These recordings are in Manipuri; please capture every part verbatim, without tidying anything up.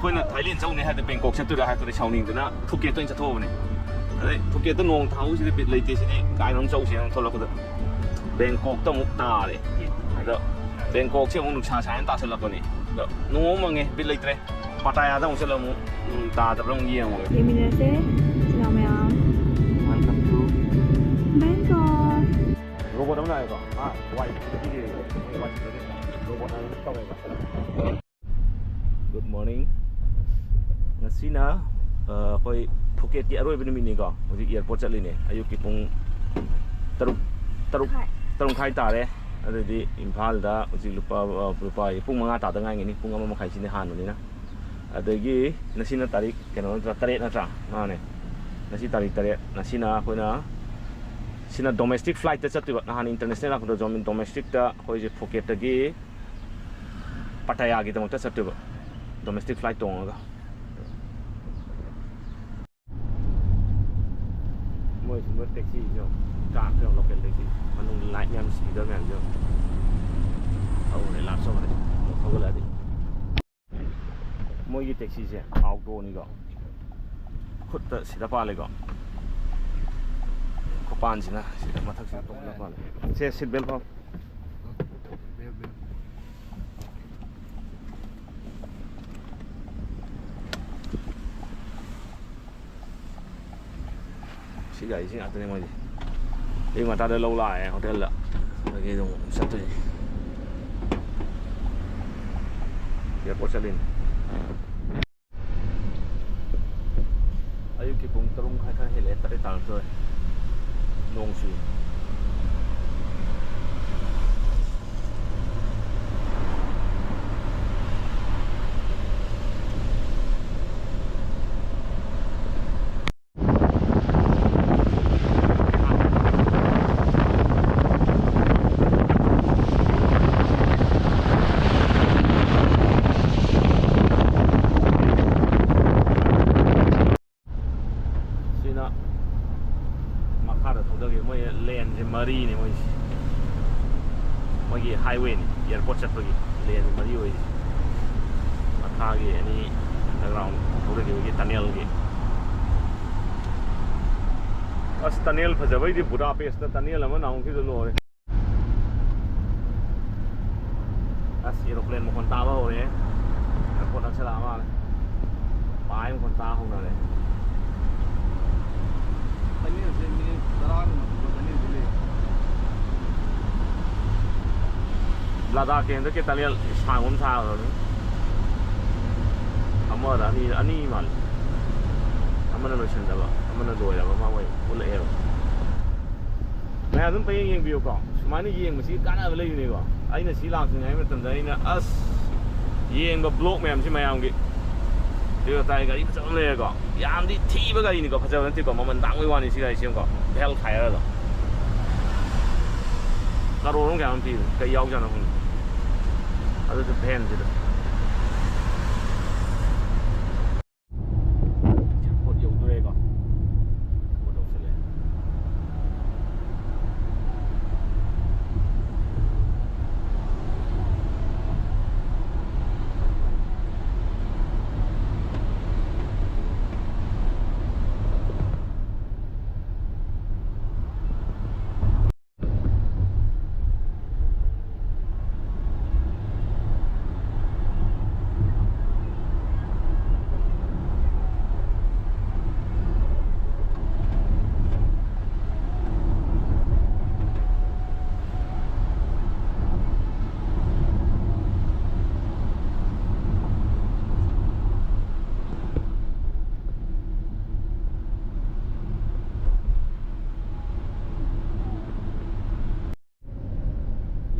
ꯑꯩꯈꯣꯏꯅ ꯊꯥꯏꯂꯦꯟ ꯆꯧꯅꯤ ꯍꯥꯏꯗ ꯕꯦꯡꯀꯣꯛ ꯆꯠꯇꯣꯏꯔꯥ ꯍꯥꯏꯔꯛꯄꯗ ꯁꯥꯎꯅꯤꯡꯗꯅ ꯐꯨꯀꯦꯠꯇ ꯑꯣꯏꯅ ꯆꯠꯊꯣꯛꯑꯕꯅꯦ꯫ ꯑꯗꯩ ꯐꯨꯀꯦꯠꯇ ꯅꯣꯡ ꯊꯥꯍꯧꯁꯤꯗ ꯕꯤꯠ ꯂꯩꯇꯦ ꯁꯤꯗꯤ, ꯀꯥꯏꯅꯣꯝ ꯆꯧꯁꯦꯅ ꯊꯣꯛꯂꯛꯄꯗ ꯕꯦꯡꯀꯣꯛꯇ ꯑꯃꯨꯛ ꯇꯥꯔꯦ꯫ ꯑꯗ ꯕꯦꯡꯀꯣꯛꯁꯦ ꯑꯃꯨꯛ ꯅꯨꯡꯁꯥ ꯁꯥꯏꯅ ꯇꯥꯁꯜꯂꯛꯄꯅꯤ꯫ ꯑꯗ ꯅꯣꯡ ꯑꯃꯨꯛ ꯃꯪꯉꯦ, ꯕꯤꯠ ꯂꯩꯇ꯭ꯔꯦ꯫ ꯄꯥꯇꯥꯌꯥꯗ ꯑꯃꯨꯛ ꯆꯠꯂ ꯑꯃꯨꯛ ꯅꯣꯡ ꯇꯥꯗꯕ꯭ꯔꯥ ꯑꯃꯨꯛ ꯌꯦꯡꯉꯨꯔꯦ꯫ ꯌꯦꯡꯃꯤꯟꯅꯁꯦ, ꯏꯆꯤꯟ ꯏꯅꯥꯎ ꯃꯌꯥꯝ꯫ Welcome to Bangkok. ꯔꯣꯕꯣꯠ ꯑꯃ ꯂꯥꯛꯑꯦꯀꯣ꯫ ꯑꯥ, ꯋꯥꯏ ꯁꯤꯗꯒꯤ ꯋꯥꯏ ꯁꯤꯗꯒꯤ ꯔꯣꯕꯣꯠ ꯑꯃ ꯇꯧꯋꯦꯕ꯫ Good morning. ꯉꯁꯤꯅ, ꯑ, ꯑꯩꯈꯣꯏ ꯐꯨꯀꯦꯠꯀꯤ ꯑꯔꯣꯏꯕ ꯅꯨꯃꯤꯠꯅꯤꯀꯣ꯫ ꯍꯧꯖꯤꯛ ꯑꯦꯌꯥꯔꯄꯣꯔꯠ ꯆꯠꯂꯤꯅꯦ꯫ ꯑꯌꯨꯛꯀꯤ ꯄꯨꯡ ꯇꯔꯨꯛ, ꯇꯔꯨꯛ, ꯃꯈꯥꯏ꯫ ꯇꯔꯨꯛ ꯃꯈꯥꯏ ꯇꯥꯔꯦ꯫ ꯑꯗꯨꯗꯤ ꯏꯝꯐꯥꯜꯗ ꯍꯧꯖꯤꯛ ꯂꯨꯄꯥ, ꯑ, ꯂꯨꯄꯥ ꯄꯨꯡ ꯃꯉꯥ ꯇꯥꯗ ꯉꯥꯏꯒꯅꯤ, ꯄꯨꯡ ꯑꯃ ꯃꯈꯥꯏꯁꯤꯅ ꯍꯥꯟꯕꯅꯤꯅ꯫ ꯑꯗꯒꯤ ꯉꯁꯤꯅ ꯇꯥꯔꯤꯛ ꯀꯩꯅꯣ ꯅꯠꯇ꯭ꯔꯥ? ꯇꯔꯦꯠ ꯅꯠꯇ꯭ꯔꯥ? ꯃꯥꯅꯦ꯫ ꯉꯁꯤ ꯇꯥꯔꯤꯛ ꯇꯔꯦꯠ꯫ ꯉꯁꯤꯅ ꯑꯩꯈꯣꯏꯅ, ꯁꯤꯅ domestic flightꯇ ꯆꯠꯇꯣꯏꯕ꯫ ꯅꯍꯥꯟ international ꯂꯥꯛꯄꯗ ꯗꯣꯃꯦ-, domesticꯇ ꯑꯩꯈꯣꯏꯁꯦ ꯐꯨꯀꯦꯠꯇꯒꯤ ꯄꯥꯇꯥꯌꯥꯒꯤꯗꯃꯛꯇ ꯆꯠꯇꯣꯏꯕ, domestic flight ꯇꯣꯡꯉꯒ꯫ ꯃꯣꯏ ꯁꯨꯝꯕ taxiꯁꯨ, car ꯁꯨ ꯌꯥꯝ local taxi, ꯃꯅꯨꯡ light ꯃꯌꯥꯝ, speaker ꯃꯌꯥꯝꯁꯨ ꯊꯧꯔꯦ, ꯂꯥꯞꯆꯧꯔꯦ ꯊꯧꯒꯠꯂꯛꯑꯗꯤ꯫ ꯃꯣꯏꯒꯤ taxiꯁꯦ outdoorꯅꯤꯀꯣ, ꯈꯨꯠꯇ ꯁꯤꯗ ꯄꯥꯜꯂꯦꯀꯣ, ꯈꯨꯄꯥꯟꯁꯤꯅ ꯁꯤꯗ ꯃꯊꯛꯁꯤꯗ ꯇꯣꯡꯈꯠꯂ ꯄꯥꯜꯂꯦ꯫ ꯁꯦ, seat belt ꯐꯥꯎ꯫ ꯁꯤ ꯒꯥꯔꯤꯁꯤ ꯉꯥꯛꯇꯅꯦ ꯃꯣꯏꯗꯤ꯫ ꯑꯌꯨꯛ ꯉꯟꯇꯥꯗ ꯂꯧ ꯂꯥꯛꯑꯦ ꯍꯣꯇꯦꯜꯗ, ꯑꯗꯒꯤ ꯑꯗꯨꯝ ꯆꯠꯇꯣꯏꯅꯤ꯫ ꯑꯦꯌꯥꯔꯄꯣꯔꯠ ꯆꯠꯂꯤꯅꯤ꯫ ꯑꯌꯨꯛꯀꯤ ꯄꯨꯡ ꯇꯔꯨꯛ ꯃꯈꯥꯏ ꯈꯔ ꯍꯦꯜꯂꯛꯑꯦ, ꯇꯔꯦꯠ ꯇꯥꯔꯛꯇꯣꯔꯦ꯫ ꯅꯣꯡ ꯆꯨꯏ꯫ ꯁꯤꯅ ꯃꯈꯥꯗ ꯊꯧꯗꯈꯤꯕ, ꯃꯣꯏ laneꯁꯦ ꯃꯔꯤꯅꯦ ꯃꯣꯏꯁꯦ꯫ ꯃꯣꯏꯒꯤ highwayꯅꯤ, airport ꯆꯠꯄꯒꯤ lane ꯃꯔꯤ ꯑꯣꯏꯔꯤꯁꯦ꯫ ꯃꯈꯥꯒꯤ ꯑꯅꯤ Underground ꯊꯧꯗꯈꯤꯕꯒꯤ tunnelꯒꯤ꯫ ꯑꯁ, tunnel ꯐꯖꯕꯩꯗꯤ ꯕꯨꯗꯥꯄꯦꯁꯇ tunnel ꯑꯃ ꯅꯥꯎꯈꯤꯗ ꯂꯣꯏꯔꯦ꯫ ꯑꯁ, aeroplane ꯃꯈꯣꯟ ꯇꯥꯕ ꯍꯧꯔꯦ꯫ Airport ꯅꯛꯁꯜꯂꯛꯑ ꯃꯥꯜꯂꯦ꯫ ꯄꯥꯏ ꯃꯈꯣꯟ ꯇꯥ ꯍꯧꯅꯔꯦ꯫ Tunnelꯁꯦ minute ꯇꯔꯥꯒꯤ ꯃꯇꯨꯡꯗ tunnelꯁꯦ ꯂꯩ꯫ ꯂꯗꯥꯈꯀꯤ ꯍꯟꯗꯛꯀꯤ tunnel ꯁꯥꯡꯕ ꯑꯃ ꯁꯥꯈ꯭ꯔꯕꯅꯤ꯫ ꯑꯃꯔ ꯑꯅꯤ, ꯑꯅꯤ ꯃꯥꯜꯂꯦ꯫ ꯑꯃꯅ ꯂꯣꯏꯁꯤꯟꯗꯕ, ꯑꯃꯅ ꯂꯣꯏꯔꯕ ꯑꯃ ꯃꯣꯏ ꯎꯠꯂꯛꯑꯦꯕ꯫ ꯃꯌꯥꯝ ꯑꯗꯨꯝ ꯄꯌꯦꯡ ꯌꯦꯡꯕꯤꯌꯨꯀꯣ꯫ ꯁꯨꯃꯥꯏꯅ ꯌꯦꯡꯕꯁꯤ ꯀꯥꯟꯅꯕ ꯂꯩꯕꯅꯤꯀꯣ꯫ ꯑꯩꯅ ꯁꯤ ꯂꯥꯛꯇ꯭ꯔꯤꯉꯩ ꯃꯇꯝꯗ ꯑꯩꯅ ꯑꯁ ꯌꯦꯡꯕ vlog ꯃꯌꯥꯝꯁꯤ ꯃꯌꯥꯝꯒꯤ꯫ Toyota ꯒꯥꯔꯤ ꯐꯖꯕ ꯑꯃ ꯂꯩꯔꯦꯀꯣ꯫ ꯌꯥꯝꯗꯤ ꯊꯤꯕ ꯒꯥꯔꯤꯅꯤꯀꯣ, ꯐꯖꯕ ꯅꯠꯇꯦꯀꯣ, ꯃꯃꯜ ꯇꯥꯡꯕꯩ ꯋꯥꯅꯤ ꯁꯤ ꯒꯥꯔꯤꯁꯤ ꯌꯦꯡꯉꯨꯀꯣ꯫ Vellfireꯗꯣ꯫ ꯀꯔꯣꯔ ꯑꯃ ꯀꯌꯥ ꯑꯃ ꯄꯤꯕꯅꯤ꯫ ꯀꯩ ꯌꯥꯎꯖꯥꯠꯅꯣ ꯈꯪꯗꯦ꯫ ꯑꯗꯨꯁꯨ vanꯁꯤꯗ꯫ Airport ꯌꯧꯗꯣꯔꯦꯀꯣ꯫ Airport ꯌꯧꯁꯜꯂꯦ꯫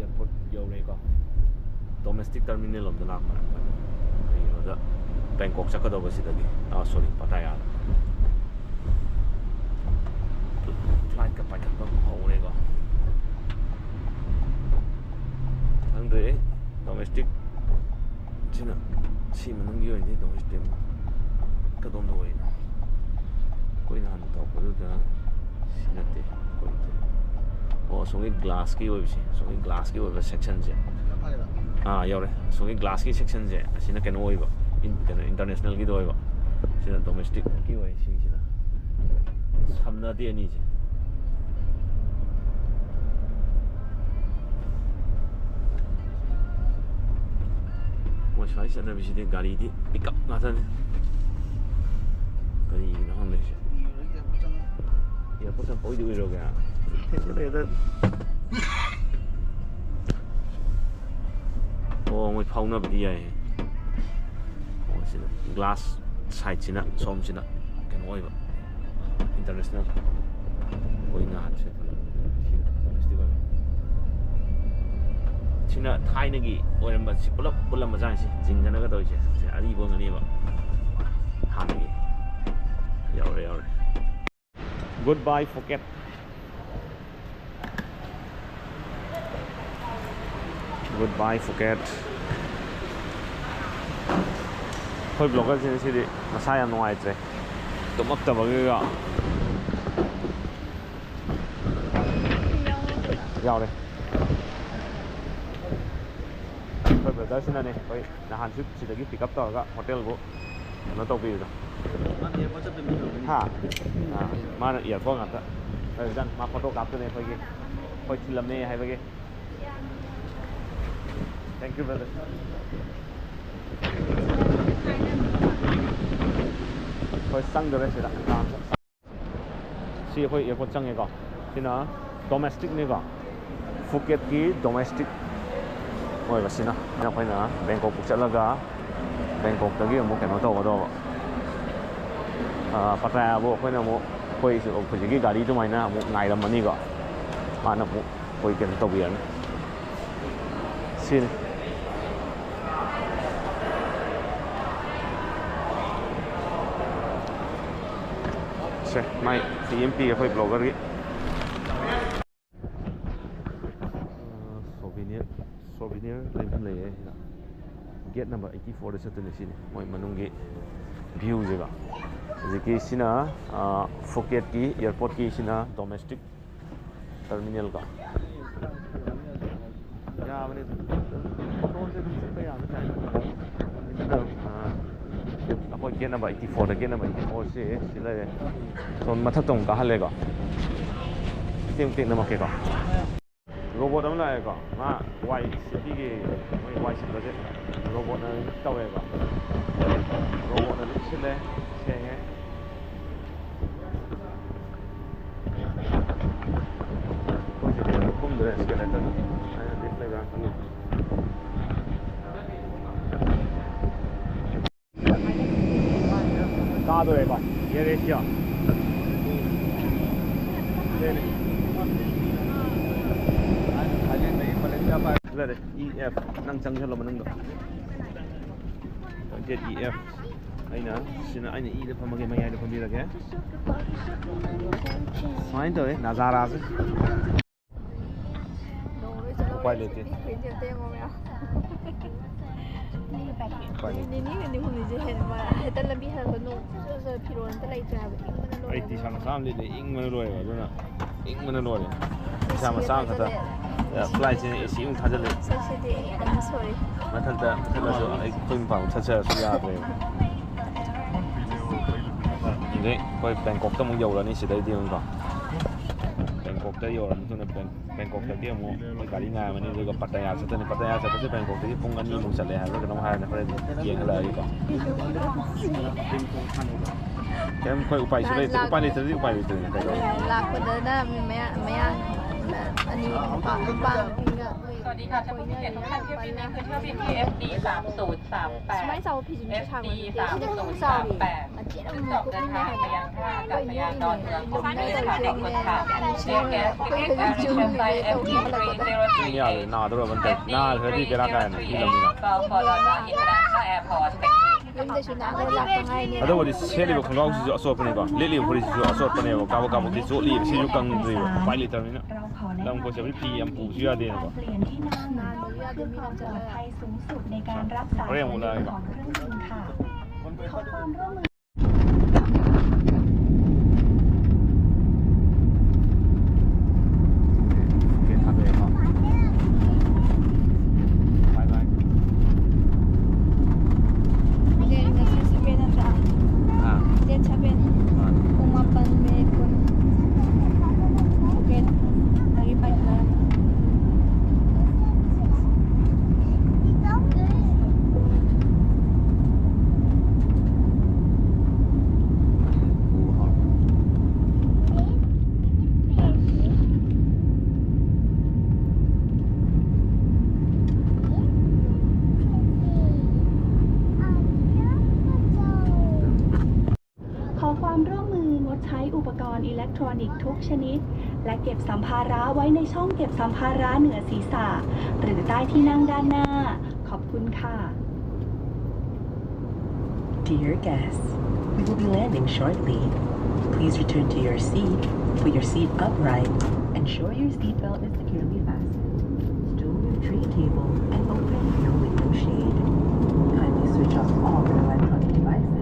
Airport ꯌꯧꯔꯦꯀꯣ꯫ Domestic terminal ꯂꯣꯝꯗ ꯂꯥꯛꯄꯅꯦ ꯑꯩꯈꯣꯏ꯫ ꯀꯩꯅꯣꯗ, ꯕꯦꯡꯀꯣꯛ ꯆꯠꯀꯗꯧꯕ ꯁꯤꯗꯒꯤ꯫ ꯑꯥ, sorry, ꯄꯇꯥꯌꯥꯗ꯫ Flightꯀ ꯄꯥꯏꯈꯠꯄ ꯍꯧꯔꯦꯀꯣ꯫ ꯈꯪꯗ꯭ꯔꯦ, domestic ꯁꯤꯅ, ꯁꯤ ꯃꯅꯨꯡꯒꯤ ꯑꯣꯏꯅꯗꯤ domestic ꯀꯗꯣꯝꯗ ꯑꯣꯏꯔꯤꯅꯣ? ꯑꯩꯈꯣꯏꯅ ꯍꯥꯟꯅ ꯇꯧꯔꯛꯄꯗꯨꯗ ꯁꯤ ꯅꯠꯇꯦ, ꯑꯩꯈꯣꯏꯒꯤ꯫ ꯑꯣ, ꯑꯁꯣꯝꯒꯤ glassꯀꯤ ꯑꯣꯏꯕꯁꯦ, ꯑꯁꯣꯝꯒꯤ glassꯀꯤ ꯑꯣꯏꯕ sectionꯁꯦ꯫ ꯑꯥ, ꯌꯧꯔꯦ꯫ ꯑꯁꯣꯝꯒꯤ glassꯀꯤ sectionꯁꯦ, ꯑꯁꯤꯅ ꯀꯩꯅꯣ ꯑꯣꯏꯕ, ꯀꯩꯅꯣ, ꯏꯟꯇꯔꯅꯦꯁꯅꯦꯜꯒꯤꯗꯣ ꯑꯣꯏꯕ꯫ ꯁꯤꯅ ꯗꯣꯃꯦꯁꯇꯤꯛꯀꯤ ꯑꯣꯏ꯫ ꯁꯤꯒꯤꯁꯤꯅ ꯁꯝꯅꯗꯦ ꯑꯅꯤꯁꯦ꯫ ꯃꯣꯏ ꯁ꯭ꯋꯥꯏ ꯆꯠꯅꯕꯤꯁꯤꯗꯤ ꯒꯥꯔꯤꯗꯤ ꯄꯤꯛꯀꯞ ꯉꯥꯛꯇꯅꯤ꯫ ꯀꯔꯤꯒꯤꯅꯣ ꯈꯪꯗꯦ ꯁꯤ꯫ ꯑꯦꯌꯥꯔꯄꯣꯔꯠ ꯆꯪꯉꯛꯄ ꯑꯣꯏꯗꯤ ꯑꯣꯏꯔꯣꯒꯦ꯫ ꯊꯦꯡꯖꯤꯜꯂꯛꯑꯦꯗ꯫ ꯑꯣ, ꯃꯣꯏ ꯐꯥꯎꯅꯕꯗꯤ ꯌꯥꯏ꯫ ꯑꯣ, ꯁꯤꯗ ꯒ꯭ꯂꯥꯁ ꯁꯥꯏꯠꯁꯤꯅ, ꯁꯣꯝꯁꯤꯅ ꯀꯩꯅꯣ ꯑꯣꯏꯕ, ꯏꯟꯇꯔꯅꯦꯁꯅꯦꯜ꯫ ꯑꯩꯈꯣꯏ ꯅꯍꯥꯟ ꯁꯤ ꯐꯦꯁꯇꯤꯚꯦꯜ꯫ ꯁꯤꯅ ꯊꯥꯏꯅꯒꯤ ꯑꯣꯏꯔꯝꯕ, ꯁꯤ ꯄꯨꯂꯞ ꯄꯨꯜꯂꯝꯕ ꯖꯥꯠꯅꯤ꯫ ꯁꯤ ꯖꯤꯡꯒꯅꯒ ꯇꯧꯔꯤꯁꯦ, ꯁꯤ ꯑꯔꯤꯕ ꯑꯣꯏꯔꯝꯒꯅꯦꯕ꯫ ꯍꯥꯟꯅꯒꯤ꯫ ꯌꯥꯎꯔꯦ, ꯌꯥꯎꯔꯦ꯫ Goodbye Phuket. Goodbye Phuket. ꯑꯩꯈꯣꯏ ꯕ꯭ꯂꯣꯒꯔꯁꯤꯡ ꯁꯤꯗꯤ ꯃꯁꯥ ꯌꯥꯝ ꯅꯨꯡꯉꯥꯏꯇ꯭ꯔꯦ, ꯇꯨꯝꯃꯛꯇꯕꯒꯤꯒ꯫ ꯌꯥꯎꯔꯦ꯫ ꯑꯩꯈꯣꯏ ꯕ꯭ꯔꯗꯔꯁꯤꯅꯅꯦ, ꯑꯩꯈꯣꯏ ꯅꯍꯥꯟꯁꯨ ꯁꯤꯗꯒꯤ ꯄꯤꯛ ꯑꯞ ꯇꯧꯔꯒ ꯍꯣꯇꯦꯜꯕꯨ ꯀꯩꯅꯣ ꯇꯧꯕꯤꯕꯗꯣ꯫ ꯃꯥꯅ ꯑꯦꯌꯥꯔꯄꯣꯔꯠ ꯆꯠꯄꯩ ꯃꯤ ꯑꯣꯏꯔꯝꯒꯅꯤ꯫ ꯍꯥ? ꯑꯥ, ꯃꯥꯅ ꯑꯦꯌꯥꯔꯄꯣꯔꯠ ꯉꯥꯛꯇ꯫ ꯍꯣꯏ, ꯃꯥ ꯐꯣꯇꯣ ꯀꯥꯞꯇꯣꯏꯅꯦ ꯑꯩꯈꯣꯏꯒꯤ, ꯑꯩꯈꯣꯏ ꯊꯤꯜꯂꯝꯃꯦ ꯍꯥꯏꯕꯒꯤ꯫ Thank you, brother. ꯍꯣꯏ, ꯆꯪꯗꯣꯔꯦ ꯁꯤꯗ꯫ ꯁꯤ ꯑꯩꯈꯣꯏ ꯑꯦꯌꯥꯔꯄꯣꯔꯠ ꯆꯪꯉꯦꯀꯣ꯫ ꯁꯤꯅ ꯗꯣꯃꯦꯁꯇꯤꯛꯅꯤꯀꯣ, ꯐꯨꯀꯦꯠꯀꯤ ꯗꯣꯃꯦꯁꯇꯤꯛ ꯑꯣꯏꯕꯁꯤꯅ꯫ ꯑꯩꯈꯣꯏꯅ ꯕꯦꯡꯀꯣꯛ ꯆꯠꯂꯒ ꯕꯦꯡꯀꯣꯛꯇꯒꯤ ꯑꯃꯨꯛ ꯀꯩꯅꯣ ꯇꯧꯒꯗꯧꯕ, ꯑꯥ, ꯄꯇꯥꯌꯥꯕꯨ ꯑꯩꯈꯣꯏꯅ ꯑꯃꯨꯛ, ꯑꯩꯈꯣꯏ ꯍꯧꯖꯤꯛꯀꯤ ꯒꯥꯔꯤ ꯑꯗꯨꯃꯥꯏꯅ ꯑꯃꯨꯛ ꯉꯥꯏꯔꯝꯃꯅꯤꯀꯣ꯫ ꯃꯥꯅ ꯑꯃꯨꯛ ꯑꯩꯈꯣꯏ ꯀꯩꯅꯣ ꯇꯧꯕꯤꯔꯅꯤ꯫ ꯁꯤꯅꯤ꯫ ꯁꯦ, ꯃꯥꯏ ꯇꯤ ꯑꯦꯝ ꯄꯤ ꯑꯩꯈꯣꯏ ꯕ꯭ꯂꯣꯒꯔꯒꯤ꯫ ꯁꯣꯚꯤꯅꯤꯌꯔ, ꯁꯣꯚꯤꯅꯤꯌꯔ ꯂꯩꯐꯝ ꯂꯩꯌꯦ ꯁꯤꯗ꯫ ꯒꯦꯠ ꯅꯝꯕꯔ ꯑꯩꯠꯇꯤ ꯐꯣꯔꯗ ꯆꯠꯇꯣꯏꯅꯦ꯫ ꯁꯤꯅꯤ ꯃꯣꯏ ꯃꯅꯨꯡꯒꯤ ꯚ꯭ꯌꯨꯁꯤꯒ꯫ ꯍꯧꯖꯤꯛꯀꯤ ꯁꯤꯅ, ꯑꯥ, ꯐꯨꯀꯦꯠꯀꯤ ꯑꯦꯌꯥꯔꯄꯣꯔꯠꯀꯤ, ꯁꯤꯅ ꯗꯣꯃꯦꯁꯇꯤꯛ ꯇꯔꯃꯤꯅꯦꯜ ꯀꯣ꯫ ꯌꯥꯕꯅꯦ ꯑꯗꯨꯝ꯫ ꯐꯣꯟꯁꯦ ꯑꯗꯨꯝ ꯆꯠꯄ ꯌꯥꯕ ꯇꯥꯏꯞ ꯇꯧꯋꯦ꯫ ꯑꯥ꯫ Gate number eighty fourꯗ, gate number eighty fourꯁꯤ ꯁꯤ ꯂꯩꯔꯦ꯫ ꯁꯣꯝ ꯃꯊꯛꯇ ꯑꯃꯨꯛ ꯀꯥꯍꯜꯂꯦꯀꯣ꯫ ꯃꯇꯦꯛ ꯃꯇꯦꯛ ꯅꯝꯃꯛꯀꯦꯀꯣ꯫ ꯔꯣꯕꯣꯠ ꯑꯃ ꯂꯥꯛꯑꯦꯀꯣ꯫ ꯃꯥ ꯋꯥꯏ ꯁꯤꯠꯄꯤꯒꯤ, ꯃꯣꯏ ꯋꯥꯏ ꯁꯤꯠꯄꯁꯦ ꯔꯣꯕꯣꯠꯅ ꯇꯧꯋꯦꯕ꯫ ꯔꯣꯕꯣꯠꯅ ꯑꯗꯨꯝ ꯁꯤꯠꯂꯦ, ꯁꯦꯡꯉꯦ꯫ ꯑꯩꯈꯣꯏ ꯁꯤꯗꯤ ꯀꯨꯝꯗ꯭ꯔꯦ, escalator꯫ ꯑꯩꯅ lift ꯂꯩꯕ꯭ꯔꯥ ꯈꯪꯗꯦ꯫ ꯀꯥꯗꯣꯔꯦꯀꯣ꯫ Here is your. ꯂꯩꯔꯦ꯫ E F꯫ ꯅꯪ ꯆꯪꯁꯤꯜꯂꯣ ꯃꯅꯨꯡꯗ꯫ Gate E F꯫ ꯑꯩꯅ ꯁꯤꯅ, ꯑꯩꯅ Eꯗ ꯐꯝꯃꯒꯦ, ꯃꯌꯥꯏꯗ ꯐꯝꯕꯤꯔꯒꯦ꯫ ꯁꯨꯃꯥꯏꯅ ꯇꯧꯋꯦ ꯅꯖꯥꯔꯥꯁꯦ꯫ ꯎꯄꯥꯏ ꯂꯩꯇꯦ꯫ ꯎꯄꯥꯏ ꯂꯩꯇꯦ꯫ ꯅꯤꯅꯤ ꯅꯤꯅꯤ ꯍꯨꯝꯅꯤꯁꯦ ꯍꯦꯟꯕ ꯍꯦꯛꯇ ꯂꯝꯕꯤ ꯍꯜꯂꯛꯄ ꯅꯣꯡ ꯆꯨ ꯆꯨ ꯆꯨ ꯐꯤꯔꯣꯜ ꯑꯝꯇ ꯂꯩꯇ꯭ꯔꯦ ꯍꯥꯏꯕ꯫ ꯏꯪꯕꯅ ꯂꯣꯏꯔꯦ꯫ ꯑꯩ T-shirt ꯃꯆꯥ ꯑꯃ ꯂꯤꯠꯂꯦ, ꯏꯪꯕꯅ ꯂꯣꯏꯔꯦ꯫ ꯑꯗꯨꯅ ꯏꯪꯕꯅ ꯂꯣꯏꯔꯦ꯫ ꯏꯁꯥ ꯃꯆꯥ ꯑꯃ ꯈꯛꯇ꯫ ꯊꯥꯖꯤꯜꯂꯦ꯫ Flightꯁꯦ AC ꯑꯃꯨꯛ ꯊꯥꯖꯤꯜꯂꯦ꯫ ꯁꯛꯁꯤꯗꯤ ꯑꯩ ꯌꯥꯝ ꯁꯣꯔꯤ꯫ ꯃꯊꯛꯇ ꯃꯊꯛꯇꯁꯨ ꯑꯩ ꯑꯩꯈꯣꯏ ꯃꯄꯥꯟ ꯊꯠꯆꯔꯁꯨ ꯌꯥꯗ꯭ꯔꯦꯕ꯫ ꯑꯗꯩ ꯑꯩꯈꯣꯏ ꯕꯦꯡꯀꯣꯛꯇ ꯑꯃꯨꯛ ꯌꯧꯔꯅꯤ ꯁꯤꯗꯩꯗꯤ ꯑꯃꯨꯛꯀꯣ꯫ ꯕꯦꯡꯀꯣꯛꯇ ꯌꯧꯔ ꯃꯇꯨꯡꯗ ꯕꯦꯡ-, ꯕꯦꯡꯀꯣꯛꯇꯒꯤ ꯑꯃꯨꯛ ꯑꯩꯈꯣꯏ ꯒꯥꯔꯤ ꯉꯥꯏꯔꯝꯃꯅꯤ, ꯑꯗꯨꯒ ꯄꯇꯌꯥ ꯆꯠꯇꯣꯏꯅꯤ꯫ ꯄꯇꯌꯥ ꯆꯠꯄꯁꯦ ꯕꯦꯡꯀꯣꯛꯇꯒꯤ ꯄꯨꯡ ꯑꯅꯤꯃꯨꯛ ꯆꯠꯂꯦ ꯍꯥꯏꯕ꯭ꯔꯥ ꯀꯩꯅꯣꯝ ꯍꯥꯏꯔꯅꯤ, ꯍꯣꯔꯦꯟ ꯌꯦꯡꯍꯜꯂꯛꯑꯒꯦꯀꯣ꯫ ꯀꯩꯝ ꯑꯩꯈꯣꯏ ꯎꯄꯥꯏꯁꯨ ꯂꯩꯇꯦ, ꯎꯄꯥꯏ ꯂꯩꯇ꯭ꯔꯗꯤ ꯎꯄꯥꯏ ꯂꯩꯇ꯭ꯔꯦꯅꯦ, ꯀꯩꯗꯧꯔꯦ? ꯂꯥꯛꯄꯗꯅ ꯃꯤ ꯃꯌꯥ-, ꯃꯌꯥꯡ ꯑꯅꯤ ꯅꯨꯄꯥ, ꯅꯨꯄꯥ ꯑꯃꯒ สวัสดีค่ะ ท่านผู้มีเกียรติ เที่ยวบินนี้คือเที่ยวบิน T F D สามศูนย์สามแปด ꯁꯨꯃꯥꯏꯅ ꯆꯥꯎꯕ ꯐꯤꯁꯤꯡꯁꯦ ꯁꯥꯡꯕ ꯅꯠꯇꯦ꯫ ꯁꯤꯗꯤ ꯈꯤꯇꯪ ꯆꯥꯎꯔꯤ꯫ ꯃꯆꯦꯠ ꯑꯃ ꯃꯀꯨꯞ ꯑꯃ ꯍꯥꯏꯕ꯫ ꯑꯩꯈꯣꯏ ꯏꯅꯦ ꯍꯣꯏꯅ ꯌꯨꯝꯗ ꯇꯧꯔꯤꯁꯦ ꯌꯦꯡꯉꯨꯅꯦ꯫ ꯌꯥꯝ ꯅꯨꯡꯁꯤꯌꯦ꯫ ꯑꯩꯈꯣꯏ ꯍꯧꯖꯤꯛ ꯖꯨꯟ ꯅꯨꯃꯤꯠ ꯇꯧꯕ ꯍꯜꯂꯛꯄꯗ꯫ ꯃꯤ ꯌꯥꯔꯣꯏ, ꯅꯥꯗꯧꯔꯕ ꯅꯠꯇꯦ꯫ ꯅꯥꯈ꯭ꯔꯗꯤ ꯕꯦꯔꯥ ꯀꯥꯏꯅꯤ, ꯃꯤ ꯂꯝꯅꯤꯅ꯫ ꯌꯨꯝꯗꯁꯨ ꯅꯥꯟꯅ ꯂꯥꯛꯇ ꯉꯥꯏꯅꯦ꯫ ꯑꯗꯨꯕꯨꯗꯤ ꯁꯦꯠꯂꯤꯕ ꯈꯣꯡꯒ꯭ꯔꯥꯎꯁꯤꯁꯨ ꯑꯆꯣꯠꯄꯅꯤꯀꯣ, ꯂꯤꯠꯂꯤꯕ ꯐꯨꯔꯤꯠꯁꯤꯁꯨ ꯑꯆꯣꯠꯄꯅꯦꯕ, ꯀꯥꯕꯛ ꯀꯥꯕꯛꯇꯤ ꯆꯣꯠꯂꯤꯕ, ꯁꯤꯁꯨ ꯀꯪꯗ꯭ꯔꯤꯕ, ꯎꯄꯥꯏ ꯂꯩꯇꯕꯅꯤꯅ꯫ ꯂꯝ ꯀꯣꯏ ꯆꯠꯄꯗꯤ ꯐꯤ ꯌꯥꯝ ꯄꯨꯕꯁꯨ ꯌꯥꯗꯦꯅꯀꯣ꯫ ꯅꯥꯟꯗꯕ ꯌꯥꯗꯦ, ꯃꯤ ꯂꯝ ꯆꯠꯂꯒ꯫ สูงสุดในการรักษา เรียกหมดเลย ของเครื่องบินค่ะ ขอความร่วมมือ Bye bye. ꯅꯦ, ꯉꯁꯤ ꯁꯚꯦꯟ ꯅꯠꯇ꯭ꯔꯥ? ความร่วมมืองดใช้อุปกรณ์อิเล็กทรอนิกส์ทุกชนิด และเก็บสัมภาระไว้ในช่องเก็บสัมภาระเหนือศีรษะ หรือใต้ที่นั่งด้านหน้า ขอบคุณค่ะ Dear guests, we will be landing shortly. Please return to your seat, put your seat upright, ensure your seatbelt is securely fastened. Stow your tray table and open your window shade. Kindly switch off all electronic devices.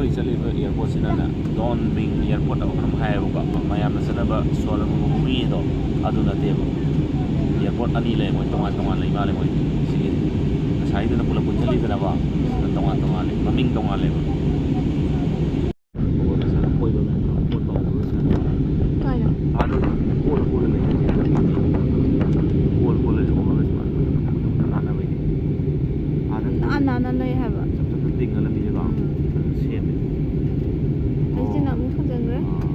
ꯑꯩꯈꯣꯏ ꯆꯠꯂꯤꯕ ꯑꯦꯌꯥꯔꯄꯣꯔꯠꯁꯤꯅꯅꯦ ꯗꯣꯟ ꯕꯤꯡ ꯑꯦꯌꯥꯔꯄꯣꯔꯠ ꯑꯃꯈꯛ ꯍꯥꯏꯌꯦꯕꯀꯣ, ꯃꯌꯥꯝꯅ ꯆꯠꯅꯕ ꯁꯣꯂꯝ ꯃꯨꯚꯤꯗꯣ ꯑꯗꯨ ꯅꯠꯇꯦꯕ꯫ ꯑꯦꯌꯥꯔꯄꯣꯔꯠ ꯑꯅꯤ ꯂꯩ ꯃꯣꯏ, ꯇꯣꯉꯥꯟ ꯇꯣꯉꯥꯟ ꯂꯩ ꯃꯥꯜꯂꯦ ꯃꯣꯏ꯫ ꯁꯤꯒꯤ ꯉꯁꯥꯏꯗꯨꯅ ꯄꯨꯂꯞ ꯄꯨꯟꯁꯤꯜꯂꯤꯗꯅꯀꯣ, ꯁꯤꯅ ꯇꯣꯉꯥꯟ ꯇꯣꯉꯥꯟ ꯂꯩ, ꯃꯃꯤꯡ ꯇꯣꯉꯥꯟ ꯂꯩꯕ꯫ ꯀꯥꯏꯗ? ꯀꯣꯜ ꯀꯣꯜꯂ ꯂꯩ꯫ ꯀꯣꯜ ꯀꯣꯜꯂ ꯂꯩ꯫ ꯅꯥꯟ ꯅꯥꯟꯅ ꯂꯩ ꯍꯥꯏꯕ꯫ ꯆꯞ ꯆꯞ ꯆꯞ ꯇꯤꯡꯉ ꯂꯝꯕꯤꯁꯦꯀꯣ꯫ ꯎꯝ꯫ ꯐꯖꯅ ꯁꯦꯝꯃꯦ꯫ ꯂꯩꯆꯤꯟꯅ ꯑꯃꯨꯛ ꯈꯟꯖꯟꯈ꯭ꯔꯦ꯫ ꯑꯥ꯫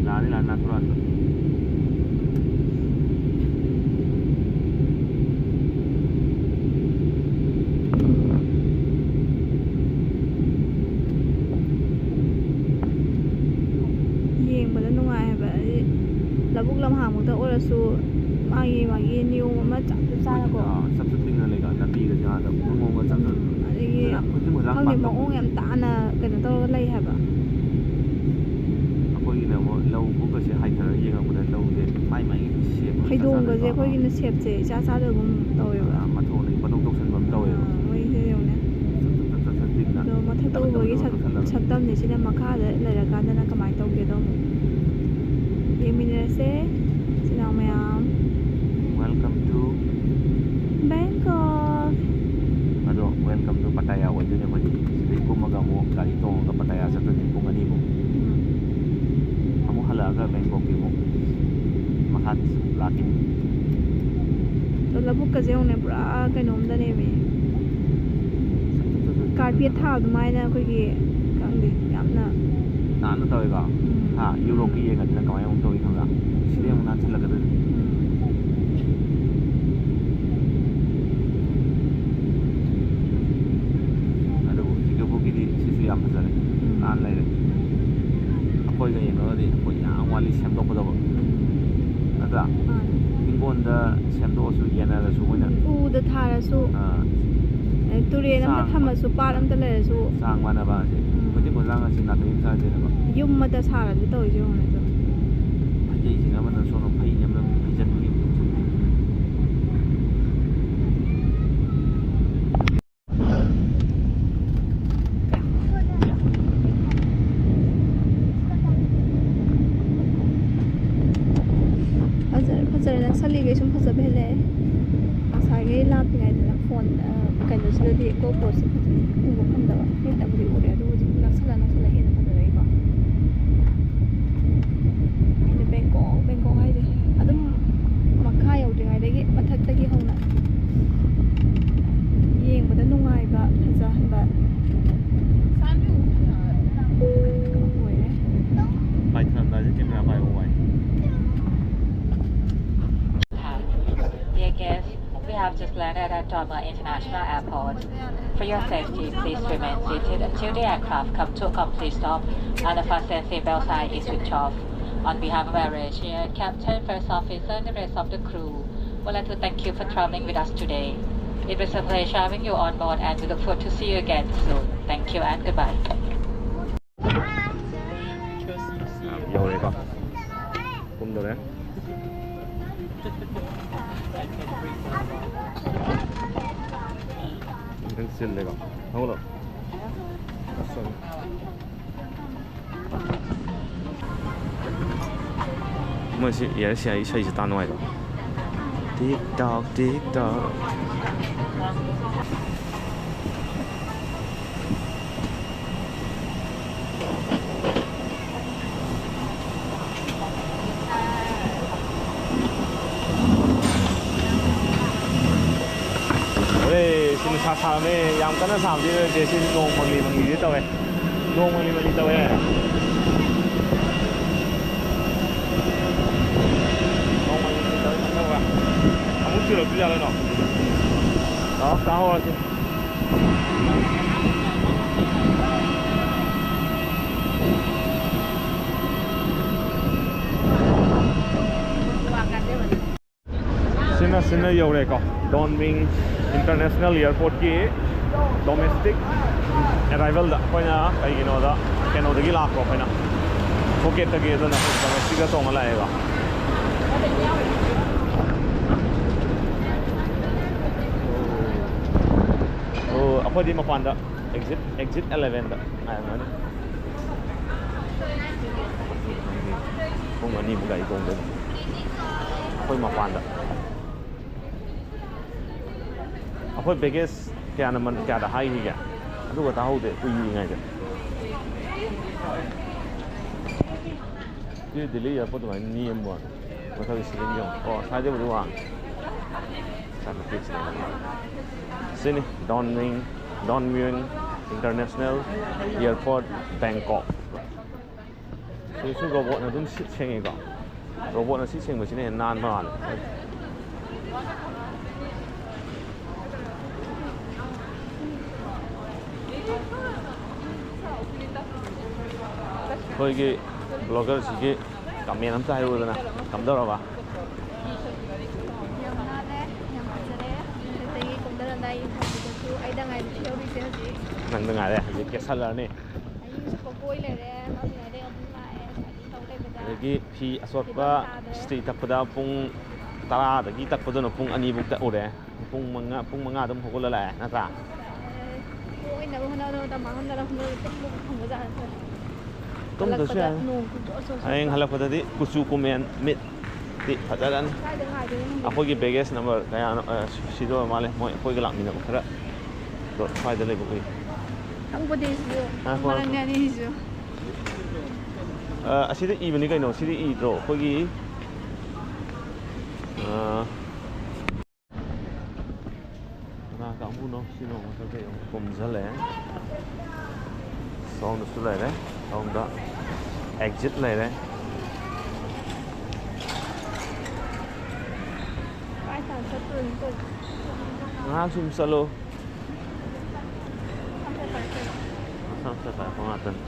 ꯂꯥꯛꯑꯅꯤ, ꯂꯥꯛꯑꯅꯤ, ꯅꯥꯟꯊꯣꯔꯛꯑꯅꯤ꯫ ꯌꯦꯡꯕꯗ ꯅꯨꯡꯉꯥꯏ ꯍꯥꯏꯕ꯫ ꯍꯥꯏꯗꯤ ꯂꯧꯕꯨꯛ ꯂꯝꯍꯥꯡꯃꯛꯇ ꯑꯣꯏꯔꯁꯨ ꯃꯥꯒꯤ, ꯃꯥꯒꯤ ꯅꯤꯌꯣꯝ ꯑꯃ ꯆꯞ ꯆꯞ ꯆꯥꯅꯀꯣ꯫ ꯑꯥ, ꯆꯞ ꯆꯞ ꯇꯤꯡꯅ ꯂꯩꯀꯣ꯫ ꯂꯝꯕꯤꯒꯁꯦ ꯑꯥꯗ ꯃꯑꯣꯡ ꯃꯑꯣꯡꯒ ꯆꯞ ꯆꯞ꯫ ꯎꯝ, ꯑꯗꯒꯤ ꯑꯗꯨꯅ ꯑꯩꯈꯣꯏ ꯈꯪꯗꯦ, ꯃꯑꯣꯡ ꯌꯥꯝ ꯇꯥꯅ ꯀꯩꯅꯣ ꯇꯧꯔꯒ ꯂꯩ ꯍꯥꯏꯕ꯫ ꯑꯩꯈꯣꯏꯒꯤꯅ ꯑꯃꯨꯛ ꯂꯧ ꯕꯨꯛꯀꯁꯦ ꯍꯥꯏꯊꯔꯒ ꯌꯦꯡꯉꯛꯄꯗ ꯂꯧꯁꯦ ꯃꯥꯏ ꯃꯥꯏꯒꯤ ꯁꯦꯞ ꯂꯣꯏ ꯆꯞ ꯆꯥꯅ ꯍꯩꯗꯣꯡꯒꯁꯦ ꯇꯥꯕ꯫ ꯑꯩꯈꯣꯏꯒꯤꯅ ꯁꯦꯞꯁꯦ ꯏꯆꯥ ꯆꯥꯗꯕꯒꯨꯝ ꯇꯧꯋꯦꯕ꯫ ꯑꯥ, ꯃꯊꯣꯡꯗ ꯄꯪꯇꯧ ꯇꯧꯁꯟꯕ ꯑꯃ ꯇꯧꯋꯦꯕ꯫ ꯑꯥ, ꯃꯣꯏꯁꯦ ꯌꯦꯡꯉꯨꯅꯦ꯫ ꯆꯞ ꯆꯞ ꯆꯞ ꯆꯞ ꯆꯞ ꯇꯤꯡꯅ ꯑꯗꯣ ꯃꯊꯛꯇ ꯇꯞ ꯇꯞ ꯎꯕꯒꯤ ꯇꯞ ꯁꯛ-, ꯇꯧꯁꯜꯂꯒ꯫ ꯁꯛꯇꯝꯁꯦ ꯁꯤꯅ ꯃꯈꯥꯗ ꯂꯩꯔꯀꯥꯟꯗꯅ ꯀꯃꯥꯏꯅ ꯇꯧꯒꯦꯗꯣ ꯑꯃꯨꯛ ꯌꯦꯡꯃꯤꯟꯅꯔꯁꯦ, ꯏꯆꯤꯟ ꯏꯅꯥꯎ ꯃꯌꯥꯝ꯫ Welcome to Bangkok꯫ ꯑꯗꯣ welcome to Pattaya ꯑꯣꯏꯗꯣꯏꯅꯦ ꯑꯩꯈꯣꯏꯗꯤ꯫ ꯁꯤꯗꯩ ꯀꯨꯝꯃꯒ ꯑꯃꯨꯛ ꯒꯥꯔꯤ ꯇꯣꯡꯉꯒ ꯄꯇꯥꯌꯥ ꯆꯠꯇꯣꯏꯅꯦ ꯄꯨꯡ ꯑꯅꯤꯃꯨꯛ꯫ ꯎꯝ꯫ ꯑꯃꯨꯛ ꯍꯜꯂꯛꯑꯒ ꯕꯦꯡꯀꯣꯛꯀꯤ ꯑꯃꯨꯛ ꯃꯈꯥ ꯂꯥꯛꯈꯤꯅꯤ꯫ ꯑꯗꯣ ꯂꯧꯕꯨꯛꯀꯁꯦ ꯌꯦꯡꯉꯨꯅꯦ, ꯄꯨꯔꯥ ꯀꯩꯅꯣꯝꯗꯅꯦꯃꯤ꯫ ꯀꯥꯔꯄꯦꯠ ꯊꯥꯕ ꯑꯗꯨꯃꯥꯏꯅ ꯑꯩꯈꯣꯏꯒꯤ, ꯈꯪꯗꯦ, ꯌꯥꯝꯅ ꯅꯥꯟꯅ ꯇꯧꯋꯦꯀꯣ꯫ ꯎꯝ꯫ ꯍꯥ, ꯌꯨꯔꯣꯞꯀꯤ ꯌꯦꯡꯉꯗꯤ ꯅꯪ ꯀꯃꯥꯏꯅ ꯑꯃꯨꯛ ꯇꯧꯋꯤ ꯈꯪꯕ꯭ꯔꯥ? ꯁꯤꯗꯩ ꯑꯃꯨꯛ ꯅꯥꯟꯁꯤꯜꯂꯛꯀꯗꯣꯏꯅꯤ꯫ ꯎꯝ꯫ ꯑꯗꯨꯕꯨ ꯁꯤꯡꯒꯥꯄꯨꯔꯒꯤꯗꯤ ꯁꯤꯁꯨ ꯌꯥꯝ ꯐꯖꯔꯦ꯫ ꯎꯝ꯫ ꯅꯥꯟ ꯂꯩꯔꯦ꯫ ꯑꯩꯈꯣꯏꯒ ꯌꯦꯡꯅꯔꯨꯔꯗꯤ ꯑꯩꯈꯣꯏ ꯌꯥꯝ ꯋꯥꯠꯂꯤ ꯁꯦꯝꯗꯣꯛꯀꯗꯕ꯫ ꯎꯝ꯫ ꯅꯠꯇ꯭ꯔꯥ? ꯃꯥꯅꯦ꯫ ꯍꯤꯡꯒꯣꯟꯗ ꯁꯦꯝꯗꯣꯛꯑꯁꯨ, ꯌꯦꯟꯅꯔꯁꯨ, ꯃꯣꯏꯅ ꯎꯗ ꯊꯥꯔꯁꯨ, ꯑꯥ꯫ ꯑꯗꯩ ꯇꯨꯔꯦꯟ ꯑꯝꯇ ꯆꯥꯡ ꯊꯝꯃꯁꯨ, ꯄꯥꯠ ꯑꯝꯇ ꯂꯩꯔꯁꯨ꯫ ꯆꯥꯡ ꯃꯥꯟꯅꯕ ꯍꯥꯏꯁꯦ꯫ ꯎꯝ꯫ ꯃꯩꯇꯩ ꯃꯆꯥ ꯉꯥꯛꯁꯦ ꯅꯥꯇꯩ ꯑꯃ ꯆꯥꯗꯦꯅꯕ꯫ ꯌꯨꯝ ꯑꯃꯇ ꯁꯥꯔꯁꯨ ꯇꯧꯔꯤꯁꯦ ꯌꯦꯡꯉꯨꯅꯦ ꯑꯗꯣ꯫ ꯐꯩꯖꯩꯁꯤꯅ ꯑꯃꯅ ꯁꯣꯝꯗ ꯐꯩꯅꯦ, ꯑꯃꯅ ꯐꯩꯖꯟꯕꯒꯤ ꯑꯃꯨꯛ ꯊꯨꯞꯄꯤ꯫ ꯐꯖꯔꯦ, ꯐꯖꯔꯦ, ꯅꯛꯁꯜꯂꯤꯈꯩ ꯁꯨꯝ ꯐꯖꯕ ꯍꯦꯜꯂꯛꯑꯦ꯫ ꯉꯁꯥꯏꯈꯩ ꯂꯥꯞꯄꯤꯉꯩꯗꯅ ꯐꯣꯟ, ꯑ, ꯀꯩꯅꯣꯁꯤꯗꯗꯤ, GoPro ꯁꯤ ꯐꯖꯅ ꯎꯕ ꯐꯪꯗꯕ꯫ ꯃꯤꯠꯅꯕꯨꯗꯤ ꯎꯔꯦ, ꯑꯗꯨ ꯍꯧꯖꯤꯛ ꯅꯛꯁꯜꯂ ꯅꯛꯁꯜꯂ ꯍꯦꯟꯅ ꯐꯖꯔꯛꯏꯀꯣ꯫ ꯑꯩꯅ ꯕꯦꯡꯀꯣꯛ, ꯕꯦꯡꯀꯣꯛ ꯍꯥꯏꯁꯦ ꯑꯗꯨꯝ ꯃꯈꯥ ꯌꯧꯗ꯭ꯔꯤꯉꯩꯗꯒꯤ ꯃꯊꯛꯇꯒꯤ ꯍꯧꯅ ꯌꯦꯡꯕꯗ ꯅꯨꯡꯉꯥꯏꯕ, ꯐꯖꯍꯟꯕ ꯑꯣꯏꯔꯦ꯫ ꯄꯥꯏꯊꯔꯝꯗꯥꯏꯗ ꯀꯦꯃꯦꯔꯥ ꯄꯥꯏꯕ ꯋꯥꯏ꯫ Dear guests, we have just landed at Douma International Airport. For your safety, please remain seated until the aircraft come to a complete stop and the fasten seatbelt sign is switched off. On behalf of AirAsia, Captain, First Officer, and the rest of the crew, we'd like to thank you for traveling with us today. It was a pleasure having you on board, and we look forward to see you again soon. Thank you and goodbye. ꯌꯧꯔꯦꯀꯣ꯫ ꯀꯨꯝꯗꯧꯔꯦ꯫ ꯈꯤꯇꯪ ꯆꯤꯜꯂꯦꯀꯣ꯫ ꯊꯧꯒꯠꯂꯣ꯫ ꯑꯁ꯫ ꯃꯣꯏꯁꯤ ꯏꯌꯥꯔ ꯁꯤꯌꯥ ꯏꯁꯩꯁꯤ ꯇꯥ ꯅꯨꯡꯉꯥꯏꯕ꯫ ꯇꯤꯛ ꯇꯥꯛ ꯇꯤꯛ ꯇꯥꯛ꯫ ꯍꯣꯔꯦ, ꯁꯤ ꯅꯨꯡꯁꯥ ꯁꯥꯔꯝꯃꯦ꯫ ꯌꯥꯝ ꯀꯟꯅ ꯁꯥꯕꯗꯤ ꯑꯣꯏꯗꯦ꯫ ꯁꯤ ꯅꯣꯡ ꯃꯪꯂꯤ ꯃꯪꯂꯤꯗꯤ ꯇꯧꯋꯦ꯫ ꯅꯣꯡ ꯃꯪꯂꯤ ꯃꯪꯂꯤ ꯇꯧꯋꯦ꯫ ꯅꯣꯡ ꯃꯪꯂꯤ ꯃꯪꯂꯤ ꯇꯧꯋꯦ꯫ ꯀꯝꯗꯧꯕ? ꯑꯃꯨꯛ ꯆꯨꯔꯛꯇꯣꯏꯖꯥꯠꯂꯣ ꯅꯣꯡ? ꯂꯥꯛꯑꯣ, ꯀꯥꯍꯧꯔꯁꯤ꯫ ꯁꯤꯅ, ꯁꯤꯅ ꯌꯧꯔꯦꯀꯣ, ꯗꯣꯟꯃꯤꯡ ꯏꯟꯇꯔꯅꯦꯁꯅꯦꯜ ꯏꯌꯥꯔꯄꯣꯔꯠꯀꯤ ꯗꯣꯃꯦꯁꯇꯤꯛ ꯑꯦꯔꯥꯏꯚꯦꯜꯗ꯫ ꯑꯩꯈꯣꯏꯅ ꯀꯩꯒꯤꯅꯣꯗ, ꯀꯩꯅꯣꯗꯒꯤ ꯂꯥꯛꯄ, ꯑꯩꯈꯣꯏꯅ ꯐꯨꯀꯦꯠꯇꯒꯤ, ꯑꯗꯨꯅ ꯗꯣꯃꯦꯁꯇꯤꯛꯇ ꯇꯣꯡꯉ ꯂꯥꯛꯑꯦꯀꯣ꯫ ꯑꯣ, ꯑꯩꯈꯣꯏꯗꯤ ꯃꯄꯥꯟꯗ ꯑꯦꯛꯖꯤꯠ, ꯑꯦꯛꯖꯤꯠ ꯑꯦꯂꯦꯚꯦꯟꯗ ꯉꯥꯏꯔꯝꯒꯅꯤ꯫ ꯄꯨꯡ ꯑꯅꯤꯃꯨꯛ ꯒꯥꯔꯤ ꯇꯣꯡꯗꯣꯏꯅꯤ꯫ ꯑꯩꯈꯣꯏ ꯃꯄꯥꯟꯗ꯫ ꯑꯩꯈꯣꯏ ꯕꯦꯒꯦꯖ ꯀꯌꯥꯅ ꯃꯟ-, ꯀꯌꯥꯗ ꯍꯥꯏꯈꯤꯒꯦ? ꯑꯗꯨꯒ ꯇꯥꯍꯧꯗꯦ ꯀꯨꯏꯔꯤꯉꯩꯗ꯫ ꯁꯤ ꯗꯤꯜꯂꯤ ꯑꯦꯌꯥꯔꯄꯣꯔꯠ ꯑꯗꯨꯃꯥꯏꯅ ꯅꯦꯝꯕ ꯋꯥꯅꯤ꯫ ꯃꯊꯛꯀꯤ ꯁꯤꯂꯤꯡ ꯌꯦꯡꯉꯣ꯫ ꯑꯣ, ꯁ꯭ꯋꯥꯏꯗꯩꯕꯨꯗꯤ ꯋꯥꯡꯉꯦ꯫ ꯁꯤꯅꯤ ꯗꯣꯟꯃꯤꯡ, ꯗꯣꯟꯃꯤꯡ ꯏꯟꯇꯔꯅꯦꯁꯅꯦꯜ ꯏꯌꯥꯔꯄꯣꯔꯠ, ꯕꯦꯡꯀꯣꯛ꯫ ꯁꯤꯁꯨ ꯔꯣꯕꯣꯠꯅ ꯑꯗꯨꯝ ꯁꯤꯠ ꯁꯦꯡꯉꯤꯀꯣ꯫ ꯔꯣꯕꯣꯠꯅ ꯁꯤꯠ ꯁꯦꯡꯕꯁꯤꯅ ꯍꯦꯟꯅ ꯅꯥꯟꯕ ꯃꯥꯜꯂꯦ꯫ ꯑꯩꯈꯣꯏꯒꯤ ꯕ꯭ꯂꯣꯒꯔꯁꯤꯒꯤ ꯀꯃꯦꯟ ꯑꯝꯇ ꯍꯥꯏꯔꯛꯎꯗꯅ, ꯀꯝꯗꯧꯔꯕ? ꯌꯥꯝ ꯅꯥꯜꯂꯦ, ꯌꯥꯝ ꯐꯖꯔꯦ꯫ ꯃꯊꯛꯇꯒꯤ ꯀꯨꯝꯊ ꯅꯪꯗ ꯉꯥꯏꯔꯦ ꯍꯧꯖꯤꯛ ꯀꯦꯁꯜꯂꯔꯅꯤ꯫ ꯑꯗꯒꯤ ꯐꯤ ꯑꯆꯣꯠꯄ ꯏꯁꯇ꯭ꯔꯤ ꯇꯛꯄꯗ ꯄꯨꯡ ꯇꯔꯥꯗꯒꯤ ꯇꯛꯄꯗꯨꯅ ꯄꯨꯡ ꯑꯅꯤꯕꯨꯛ ꯇꯛꯎꯔꯦ꯫ ꯄꯨꯡ ꯃꯉꯥ, ꯄꯨꯡ ꯃꯉꯥꯗ ꯑꯗꯨꯝ ꯍꯧꯒꯠꯂ ꯂꯥꯛꯑꯦ ꯅꯠꯇ꯭ꯔꯥ? ꯇꯨꯝꯗ꯭ꯔꯁꯨ ꯌꯥꯅꯤ꯫ ꯍꯌꯦꯡ ꯍꯜꯂꯛꯄꯗꯗꯤ ꯀꯨꯆꯨ ꯀꯨꯃꯦꯟ ꯃꯤꯠ ꯇꯤ ꯐꯖꯔꯅꯤ꯫ ꯑꯩꯈꯣꯏꯒꯤ ꯕꯦꯒꯦꯖ ꯅꯝꯕꯔ ꯀꯌꯥꯅꯣ? ꯑ, ꯁꯤꯗ ꯑꯣꯏꯔ ꯃꯥꯜꯂꯦ꯫ ꯃꯣꯏ ꯑꯩꯈꯣꯏꯒ ꯂꯥꯛꯃꯤꯟꯅꯕ ꯈꯔ ꯗꯣ ꯁ꯭ꯋꯥꯏꯗ ꯂꯩꯕ ꯎꯏ꯫ ꯉꯥꯏꯈꯣ, ꯉꯥꯏꯈꯣ꯫ ꯑ, ꯑꯁꯤꯗ ꯏꯕꯅꯤ ꯀꯩꯅꯣ꯫ ꯁꯤꯗ ꯏꯗ꯭ꯔꯣ? ꯑꯩꯈꯣꯏꯒꯤ, ꯑ, ꯀꯅꯥ ꯀꯥꯡꯕꯨꯅꯣ? ꯁꯤ ꯅꯣꯡꯃ ꯀꯩ ꯑꯃꯨꯛ ꯀꯨꯝꯁꯤꯜꯂꯛꯑꯦ꯫ ꯁꯣꯝꯗꯁꯨ ꯂꯩꯔꯦ꯫ ꯁꯣꯝꯗ ꯑꯦꯛꯖꯤꯠ ꯂꯩꯔꯦ꯫ ꯉꯥꯏꯍꯥꯛ ꯁꯨꯝ ꯆꯠꯂꯨ꯫ ꯃꯁꯥ ꯃꯁꯥ ꯇꯥꯔꯛꯄ ꯉꯥꯛꯇꯅꯤ꯫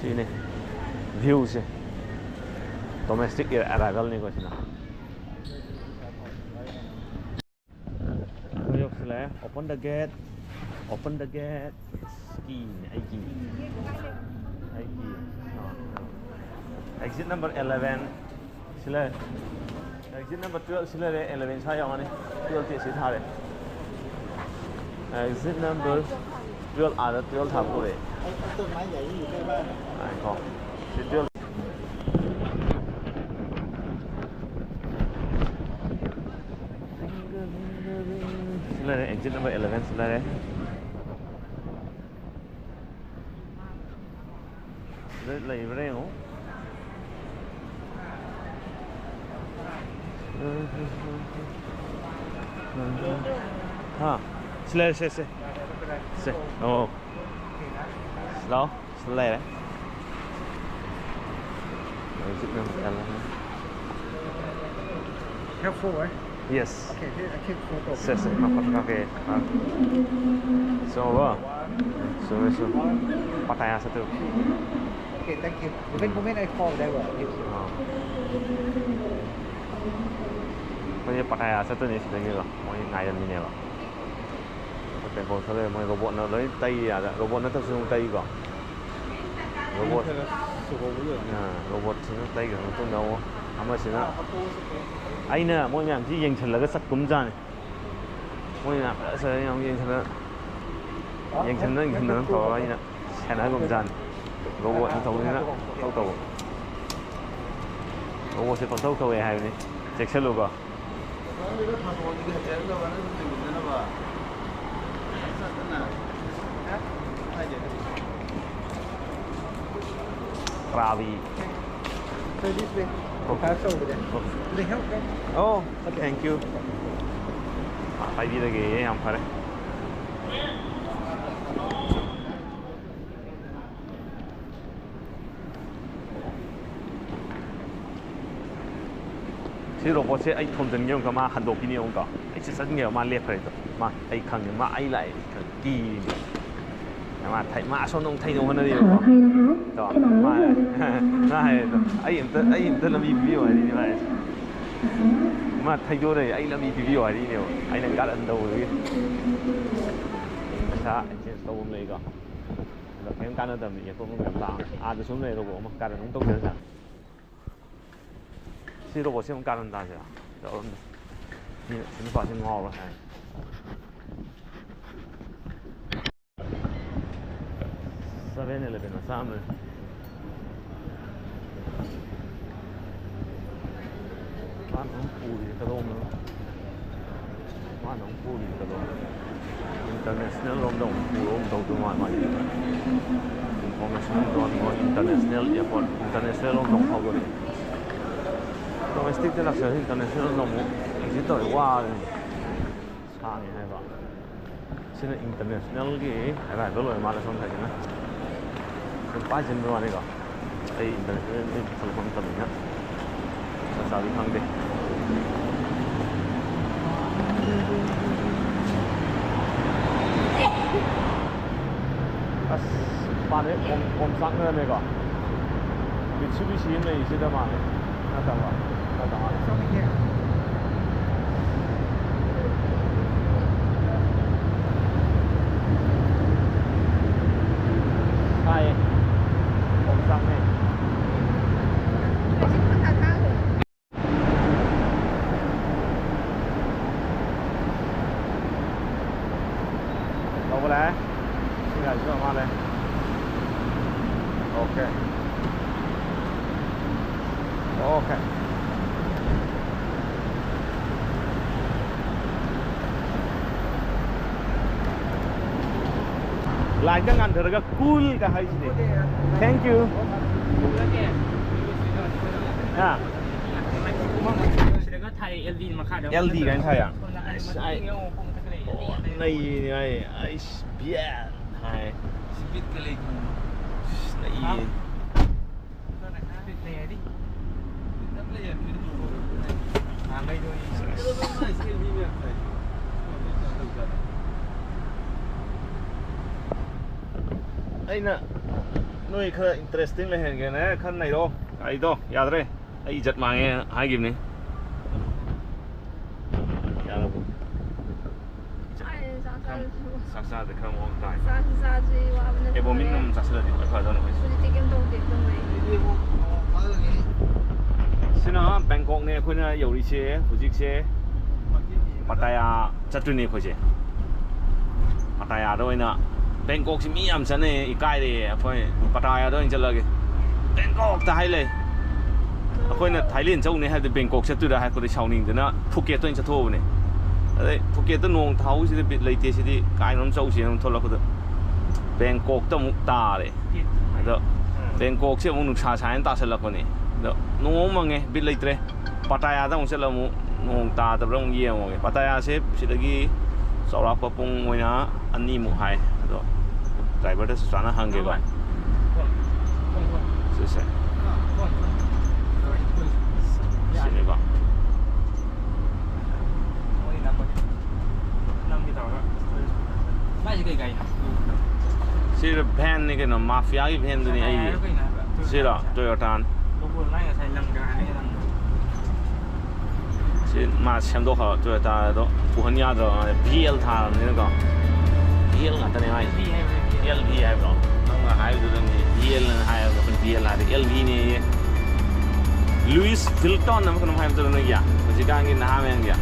ꯁꯤꯅꯤ ꯚ꯭ꯌꯨꯁꯦ꯫ ꯗꯣꯃꯦꯁꯇꯤꯛ ꯑꯦꯔꯥꯏꯚꯦꯜꯅꯤꯀꯣ ꯁꯤꯅ꯫ ꯑꯩꯈꯣꯏ ꯌꯧꯁꯤꯜꯂꯛꯑꯦ꯫ Open the gate, open the gate꯫ ꯀꯤꯅꯦ ꯑꯩ ꯀꯤ꯫ ꯑꯩ ꯀꯤ꯫ ꯑꯦꯛꯖꯤꯠ ꯅꯝꯕꯔ ꯑꯦꯂꯦꯚꯦꯟ ꯁꯤ ꯂꯩꯔꯦ꯫ ꯑꯦꯛꯖꯤꯠ ꯅꯝꯕꯔ ꯇꯨꯋꯦꯜꯞ ꯁꯤ ꯂꯩꯔꯦ꯫ ꯑꯦꯂꯦꯚꯦꯟ ꯁ꯭ꯋꯥꯏ ꯌꯧꯔꯅꯤ꯫ ꯇꯨꯋꯦꯜꯞꯇꯤ ꯑꯁꯤ ꯊꯥꯔꯦ꯫ ꯑꯦꯛꯖꯤꯠ ꯅꯝꯕꯔ ꯇꯨꯋꯦꯜꯞ ꯑꯥꯗ ꯇꯨꯋꯦꯜꯞ ꯊꯥꯕ ꯎꯔꯦ꯫ ꯉꯥꯏꯈꯣ꯫ ꯁꯤ ꯇꯨꯋꯦꯜꯞ ꯁꯤ ꯂꯩꯔꯦ, ꯑꯦꯛꯖꯤꯠ ꯅꯝꯕꯔ ꯑꯦꯂꯦꯚꯦꯟ ꯁꯤ ꯂꯩꯔꯦ꯫ ꯁꯤꯗ ꯂꯩꯕ꯭ꯔꯥ ꯌꯦꯡꯉꯨ꯫ ꯍꯥ? ꯁꯤ ꯂꯩꯔꯦ, ꯁꯦ, ꯁꯦ꯫ ꯁꯦ꯫ ꯑꯣ꯫ ꯂꯥꯛꯑꯣ꯫ ꯁꯤꯗ ꯂꯩꯔꯦ꯫ Exit number eleven. Here four, eh? Yes. Okay, here I take photo. ꯁꯦ, ꯁꯦ, ꯃꯥ ꯐꯣꯇꯣ ꯀꯥꯞꯀꯦ꯫ ꯑꯥ꯫ ꯆꯪꯉꯕꯣ? ꯆꯨꯝꯃꯦ, ꯆꯨꯝꯃꯦ꯫ ꯄꯇꯥꯌꯥ ꯆꯠꯇꯣꯏꯕ꯫ Okay, thank you. Even moment I fall, there were. ꯑꯥ꯫ ꯑꯩꯈꯣꯏꯁꯦ ꯄꯇꯥꯌꯥ ꯆꯠꯇꯣꯏꯅꯦ ꯁꯤꯗꯒꯤꯀꯣ, ꯃꯣꯏ ꯉꯥꯏꯔꯝꯃꯤꯅꯦꯕ꯫ ꯑꯩꯈꯣꯏ ꯕꯦꯡꯀꯣꯛ ꯆꯠꯂꯒ ꯃꯣꯏ ꯔꯣꯕꯣꯠꯅ ꯂꯣꯏ ꯇꯩ ꯌꯥꯗ, ꯔꯣꯕꯣꯠ ꯅꯠꯇꯕꯁꯨ ꯑꯃꯨꯛ ꯇꯩꯀꯣ꯫ ꯔꯣꯕꯣꯠ꯫ ꯑꯥ, ꯔꯣꯕꯣꯠꯁꯤꯅ ꯇꯩꯈ꯭ꯔ ꯃꯇꯨꯡꯗ ꯑꯃꯨꯛ ꯑꯃꯁꯤꯅ, ꯑꯩꯅ ꯃꯣꯏ ꯃꯌꯥꯝꯁꯤ ꯌꯦꯡꯁꯤꯜꯂꯒ ꯆꯠꯀꯨꯝꯖꯥꯠꯅꯤ꯫ ꯃꯣꯏꯅ ꯐꯖ ꯐꯖꯅ ꯌꯥꯝ ꯌꯦꯡꯁꯤꯟꯅ, ꯌꯦꯡꯁꯤꯟꯅ, ꯌꯦꯡꯁꯤꯟꯅ ꯇꯧꯔꯒ ꯑꯩꯅ ꯁꯦꯟꯅꯒꯨꯝꯖꯥꯠꯅꯤ꯫ ꯔꯣꯕꯣꯠꯅ ꯇꯧꯕꯅꯤꯅ ꯄꯪꯇꯧ ꯇꯧꯕ꯫ ꯔꯣꯕꯣꯠꯁꯦ ꯄꯪꯇꯧ ꯇꯧꯋꯦ ꯍꯥꯏꯕꯅꯤ꯫ ꯆꯦꯛꯁꯤꯜꯂꯨꯀꯣ꯫ ꯀꯔꯥꯕꯤ꯫ So this way. Oh. That's over there. Oh. Do they help there? Oh, okay. Thank you. ꯑꯥ, ꯄꯥꯏꯕꯤꯔꯒꯦ, ꯌꯥꯝ ꯐꯔꯦ꯫ ꯁꯤ ꯔꯣꯕꯣꯠꯁꯦ ꯑꯩ ꯊꯣꯝꯖꯤꯟꯒꯦ ꯑꯃꯨꯛꯀ, ꯃꯥ ꯍꯟꯗꯣꯛꯈꯤꯅꯤ ꯑꯃꯨꯛꯀ꯫ ꯑꯩ ꯁꯤ ꯆꯠꯅꯤꯡꯉꯦꯕ, ꯃꯥ ꯂꯦꯞꯈ꯭ꯔꯦꯗꯣ꯫ ꯃꯥ ꯑꯩ ꯈꯪꯉꯦ, ꯃꯥ ꯑꯩ ꯂꯥꯛꯑꯦ ꯑꯩ ꯈꯪꯉꯦ꯫ ꯀꯤꯔꯤꯅꯦ꯫ ꯃꯥ ꯊꯩ-, ꯃꯥ ꯑꯁꯣꯝꯗ ꯑꯃꯨꯛ ꯊꯩꯗꯣꯛ ꯍꯣꯠꯅꯔꯤꯕꯀꯣ꯫ ꯇꯣ, ꯃꯥ, ꯃꯥ ꯍꯥꯏꯔꯦꯗꯣ, "ꯑꯩ ꯑꯝꯇ, ꯑꯩ ꯑꯝꯇ ꯂꯝꯕꯤ ꯄꯤꯕꯤꯌꯨ" ꯍꯥꯏꯔꯤꯅꯦ ꯃꯥ ꯍꯥꯏꯁꯦ꯫ ꯃꯥ ꯊꯩꯗꯣꯔꯛꯑꯦ, "ꯑꯩ ꯂꯝꯕꯤ ꯄꯤꯕꯤꯌꯨ" ꯍꯥꯏꯔꯤꯅꯦꯕ꯫ ꯑꯩꯅ ꯀꯥꯔꯟ ꯇꯧꯕꯒꯤ꯫ ꯄꯩꯁꯥ exchange ꯇꯧꯕ ꯑꯃ ꯂꯩꯀꯣ꯫ ꯑꯗꯣ ꯀꯩꯝ ꯀꯥꯟꯅꯗꯕꯅꯤ, ꯑꯇꯣꯞꯄ ꯃꯌꯥꯝ ꯂꯥꯛꯑꯒ꯫ ꯑꯥꯗꯁꯨ ꯑꯃ ꯂꯩ ꯔꯣꯕꯣꯠ ꯑꯃ, ꯀꯥꯔꯟ ꯑꯃ ꯇꯧꯖꯔꯖꯥꯠꯅꯤ꯫ ꯁꯤ ꯔꯣꯕꯣꯠꯁꯤ ꯑꯃꯨꯛ ꯀꯥꯔꯟ ꯇꯥꯁꯤꯔꯥ? ꯇꯧꯔꯝꯗꯦ꯫ ꯃꯤꯅ ꯁꯤ ꯅꯨꯄꯥꯁꯤ ꯉꯥꯎꯔꯦ ꯍꯥꯏ꯫ Seven Eleven ꯃꯆꯥ ꯑꯃ ꯂꯩ꯫ ꯃꯥꯅ ꯑꯃꯨꯛ ꯄꯨꯔꯤꯁꯦ ꯀꯗꯣꯝꯗꯅꯣ? ꯃꯥꯅ ꯑꯃꯨꯛ ꯄꯨꯔꯤꯁꯦ ꯀꯗꯣꯝꯗꯅꯣ? International ꯔꯣꯝꯗ ꯑꯃꯨꯛ ꯄꯨꯔꯒ ꯑꯃꯨꯛ ꯇꯧꯗꯧ ꯃꯥꯜꯂꯦ ꯃꯥꯏꯁꯦ꯫ Information ꯗꯣꯟ ꯒꯣ international airport, international ꯔꯣꯝꯗ ꯑꯃꯨꯛ ꯊꯧꯗꯣꯔꯛꯑꯦ꯫ Domestic ꯇ ꯂꯥꯛꯆꯔꯁꯨ international ꯗ ꯑꯃꯨꯛ exit ꯇꯧꯔꯦ, ꯋꯥꯔꯦꯅꯦ꯫ ꯁꯥꯡꯉꯦ ꯍꯥꯏꯕ꯫ ꯁꯤꯅ international ꯒꯤ arrival ꯑꯣꯏꯔ ꯃꯥꯜꯂꯦ ꯁꯣꯝ ꯁꯥꯏꯗꯁꯤꯅ꯫ ꯁꯨꯝ ꯄꯥꯏꯁꯤꯟꯕ ꯋꯥꯅꯤꯀꯣ꯫ ꯑꯩ international ꯗꯤ ꯊꯣꯛꯂꯛꯄ ꯅꯠꯇꯕꯅꯤꯅ ꯆꯞ ꯆꯥꯕꯤ ꯈꯪꯗꯦ꯫ ꯑꯁ, ꯃꯄꯥꯟꯁꯦ ꯑꯣꯝ, ꯑꯣꯝꯆꯥꯛꯅꯔꯝꯃꯦꯀꯣ꯫ ꯁꯤ ꯕꯤ ꯁꯤ ꯑꯃ ꯂꯩꯔꯤꯁꯤꯗ ꯃꯥꯜꯂꯦ꯫ ꯅꯠꯇꯕ, ꯅꯠꯇꯕ ꯃꯥꯜꯂꯦ꯫ ꯇꯥꯏꯌꯦ꯫ ꯑꯣꯝꯆꯥꯛꯅꯩ꯫ ꯇꯧꯕ ꯂꯥꯛꯑꯦ꯫ ꯁꯤ ꯒꯥꯔꯤꯁꯨ ꯃꯥꯜꯂꯦ꯫ ꯑꯣꯀꯦ꯫ ꯑꯣꯀꯦ꯫ ꯂꯥꯏꯠꯀ ꯉꯥꯟꯊꯔꯒ ꯀꯨꯜꯒ ꯍꯥꯏꯁꯤꯅꯦ꯫ Thank you꯫ ꯍꯥ? ꯁꯤꯗꯒ ꯊꯥꯏ, ꯑꯦꯜ ꯗꯤ ꯃꯈꯥꯗ꯫ ꯑꯦꯜ ꯗꯤ ꯀꯥꯏꯅ ꯊꯥꯏ ꯌꯥ? ꯁꯣꯝ ꯅꯥꯀꯟ ꯑꯁ, ꯑꯩ ꯃꯇꯦꯛ ꯌꯦꯡꯉꯣ, ꯄꯨꯡ ꯃꯊꯛꯇ ꯂꯩ꯫ ꯑꯣ, ꯅꯩꯌꯦ, ꯑꯩ, ꯑꯩꯁ, ꯕꯤꯌꯥ ꯍꯥꯏ꯫ ꯁꯤ ꯕꯤꯠꯀ ꯂꯩ꯫ ꯑꯁ, ꯅꯩꯌꯦ꯫ ꯕꯤꯠ ꯂꯩ ꯍꯥꯏꯗꯤ? ꯕꯤꯠ ꯑꯝ ꯂꯩ ꯍꯥꯏꯕꯅꯤ꯫ ꯅꯍꯥꯟꯒꯩꯗꯣ ꯑꯩ ꯑꯁ꯫ ꯑꯩꯅ ꯅꯣꯏ ꯈꯔ interesting ꯂꯩꯍꯟꯒꯦꯅ ꯈꯔ ꯅꯩꯔꯣ꯫ ꯑꯩꯗꯣ ꯌꯥꯗ꯭ꯔꯦ꯫ ꯑꯩ ꯏꯖꯠ ꯃꯥꯡꯉꯦ ꯍꯥꯏꯈꯤꯕꯅꯤ꯫ ꯌꯥꯔꯕꯣ? ꯆꯥꯛ ꯆꯥꯗ꯭ꯔꯦ, ꯈꯔ ꯃꯑꯣꯡ ꯇꯥꯏ꯫ ꯆꯥꯁꯨ ꯆꯥꯗ꯭ꯔꯤ, ꯋꯥꯕꯅ ꯑꯦꯕꯣꯃꯤꯟ ꯂꯣꯏꯔꯦ꯫ ꯑꯃ ꯆꯥꯁꯤꯜꯂꯗꯤ ꯈꯔ ꯐꯗꯧꯅꯤ ꯑꯩꯈꯣꯏꯁꯦ꯫ ꯍꯧꯖꯤꯛꯇꯤ ꯀꯩꯝ ꯇꯧꯗꯦ, ꯑꯗꯨꯝ ꯂꯩ꯫ ꯁꯤꯅ ꯕꯦꯡꯀꯣꯛꯅꯦ ꯑꯩꯈꯣꯏꯅ ꯌꯧꯔꯤꯁꯦ ꯍꯧꯖꯤꯛꯁꯦ꯫ ꯄꯇꯥꯌꯥ ꯆꯠꯇꯣꯏꯅꯦ ꯑꯩꯈꯣꯏꯁꯦ꯫ ꯄꯇꯥꯌꯥꯗ ꯑꯣꯏꯅ, ꯕꯦꯡꯀꯣꯛꯁꯤ ꯃꯤ ꯌꯥꯝ ꯆꯠꯅꯩ, ꯏꯀꯥꯏꯔꯦ꯫ ꯑꯩꯈꯣꯏ ꯄꯇꯥꯌꯥꯗ ꯑꯣꯏꯅ ꯆꯠꯂꯒꯦ꯫ ꯕꯦꯡꯀꯣꯛꯇ ꯍꯥꯏ ꯂꯩ꯫ ꯑꯩꯈꯣꯏꯅ ꯊꯥꯏꯂꯦꯟ ꯆꯧꯅꯤ ꯍꯥꯏꯕꯗ ꯕꯦꯡꯀꯣꯛ ꯆꯠꯇꯣꯏꯔꯥ ꯍꯥꯏꯔꯛꯄꯗ ꯁꯥꯎꯅꯤꯡꯗꯅ ꯐꯨꯀꯦꯠꯇ ꯑꯣꯏꯅ ꯆꯠꯊꯣꯛꯑꯕꯅꯦ꯫ ꯑꯗꯩ ꯐꯨꯀꯦꯠꯇ ꯅꯣꯡ ꯊꯥꯍꯧꯁꯤꯗ ꯕꯤꯠ ꯂꯩꯇꯦ ꯁꯤꯗꯤ, ꯀꯥꯏꯅꯣꯝ ꯆꯧꯁꯦꯅ ꯑꯃꯨꯛ ꯊꯣꯛꯂꯛꯄꯗ ꯕꯦꯡꯀꯣꯛꯇ ꯑꯃꯨꯛ ꯇꯥꯔꯦ꯫ ꯑꯗꯣ ꯕꯦꯡꯀꯣꯛꯁꯦ ꯑꯃꯨꯛ ꯅꯨꯡꯁꯥ ꯁꯥꯏꯅ ꯇꯥꯁꯜꯂꯛꯄꯅꯦ꯫ ꯑꯗꯣ ꯅꯣꯡ ꯑꯃꯨꯛ ꯃꯪꯉꯦ, ꯕꯤꯠ ꯂꯩꯇ꯭ꯔꯦ꯫ ꯄꯇꯥꯌꯥꯗ ꯑꯃꯨꯛ ꯆꯠꯂ ꯑꯃꯨꯛ ꯅꯣꯡ ꯇꯥꯗꯕ꯭ꯔꯥ ꯑꯃꯨꯛ ꯌꯦꯡꯉꯨꯒꯦ꯫ ꯄꯇꯥꯌꯥꯁꯦ ꯁꯤꯗꯒꯤ ꯆꯥꯎꯔꯥꯛꯄ ꯄꯨꯡ ꯑꯣꯏꯅ ꯑꯅꯤꯃꯨꯛ ꯍꯥꯏ꯫ ꯑꯗꯣ ꯗ꯭ꯔꯥꯏꯚꯔꯗ ꯆꯞ ꯆꯥꯅ ꯍꯪꯒꯦꯀꯣ꯫ ꯁꯤꯁꯦ꯫ ꯁꯤꯅꯦꯀꯣ꯫ ꯁꯤ ꯚꯦꯟꯅꯤ ꯀꯩꯅꯣ, ꯃꯥꯐꯤꯌꯥꯒꯤ ꯚꯦꯟꯗꯨꯅꯤ ꯑꯩꯒꯤ꯫ ꯁꯤꯔꯣ ꯇꯣꯌꯣꯇꯥꯅꯤ꯫ ꯂꯣꯒꯣ ꯂꯥꯏ ꯉꯁꯥꯏ ꯂꯪꯒ ꯍꯥꯏꯅ ꯂꯪꯒ꯫ ꯁꯤ ꯃꯥ ꯁꯦꯝꯗꯣꯛꯈ꯭ꯔꯕ ꯇꯣꯌꯣꯇꯥꯗꯣ ꯄꯨꯍꯟ ꯌꯥꯗ꯭ꯔꯕ ꯃꯥꯅꯦ, ꯚꯤ ꯑꯦꯜ ꯊꯥꯔꯕꯅꯤꯅꯀꯣ꯫ ꯚꯤ ꯑꯦꯜ ꯉꯥꯛꯇꯅꯦ ꯃꯥꯏꯁꯦ꯫ ꯚꯤ ꯍꯥꯏꯕ ꯅꯠꯇꯦ꯫ ꯑꯦꯜ ꯚꯤ ꯍꯥꯏꯕ꯭ꯔꯣ? ꯅꯪꯅ ꯍꯥꯏꯕꯗꯨꯗꯅꯤ ꯚꯤ ꯑꯦꯜ ꯑꯅ ꯍꯥꯏꯔꯒ ꯑꯩꯈꯣꯏꯅ ꯚꯤ ꯑꯦꯜ ꯍꯥꯏꯔꯗꯤ ꯑꯦꯜ ꯚꯤꯅꯦꯌꯦ꯫ ꯂꯨꯏꯁ ꯚꯤꯜꯇꯣꯟ ꯑꯃ ꯀꯩꯅꯣꯝ ꯍꯥꯏꯕꯗꯨꯔꯣ ꯅꯣꯏꯒꯤ? ꯍꯧꯖꯤꯛꯀꯥꯟꯒꯤ ꯅꯍꯥ ꯃꯌꯥꯝꯒꯤ꯫